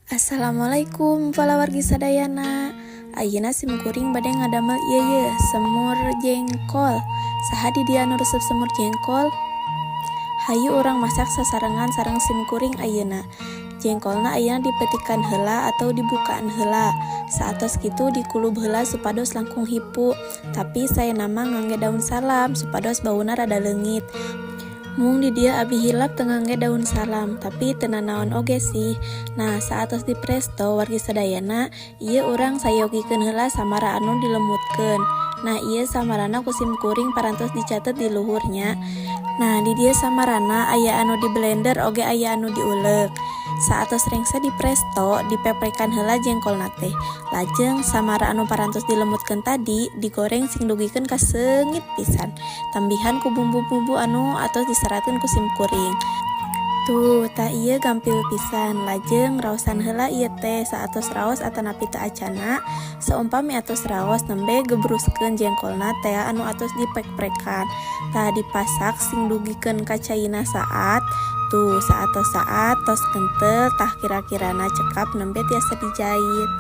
Assalamualaikum palawargi sadayana. Ayeuna simkuring bade ngadamel ieu ye, semur jengkol. Saha di dieu anu resep semur jengkol? Hayu urang masak sasarengan sareng simkuring ayeuna. Jengkolna ayeuna dipetikan heula atau dibukaan heula. Saatos kitu dikulub heula supados langkung hipu. Tapi saena mah ngangge daun salam supados bauna rada leungit. Mung di dieu abi hilap teu ngangge daun salam, tapi teu nanaon oge sih. Nah, saatos di presto, wargi sadayana, ieu urang sayogikeun heula samara anu dilemutkeun. Nah, ieu samarana ku simkuring parantos dicatet di luhur nya. Nah, di dieu samarana aya anu di blender oge aya anu diulek. Saatos rengse di presto, dipeprekan heula jengkolna teh. Lajeng samara anu parantos dilemutkeun tadi digoreng sing dugikeun ka seungit pisan. Tambihan ku bumbu-bumbu anu atos diseratkeun ku simkuring. Tuh, tah ieu gampil pisan. Lajeng raosan heula ieu teh, saatos raos atanapi teu acana. Saumpami atos raos, nembe gebruskeun jengkolna tea anu atos dipek-prekan. Tah, dipasak sing dugikeun ka caina saat. Tuh, saatos saat tos kentel, tah kira-kirana cekap nembe tiasa dijait.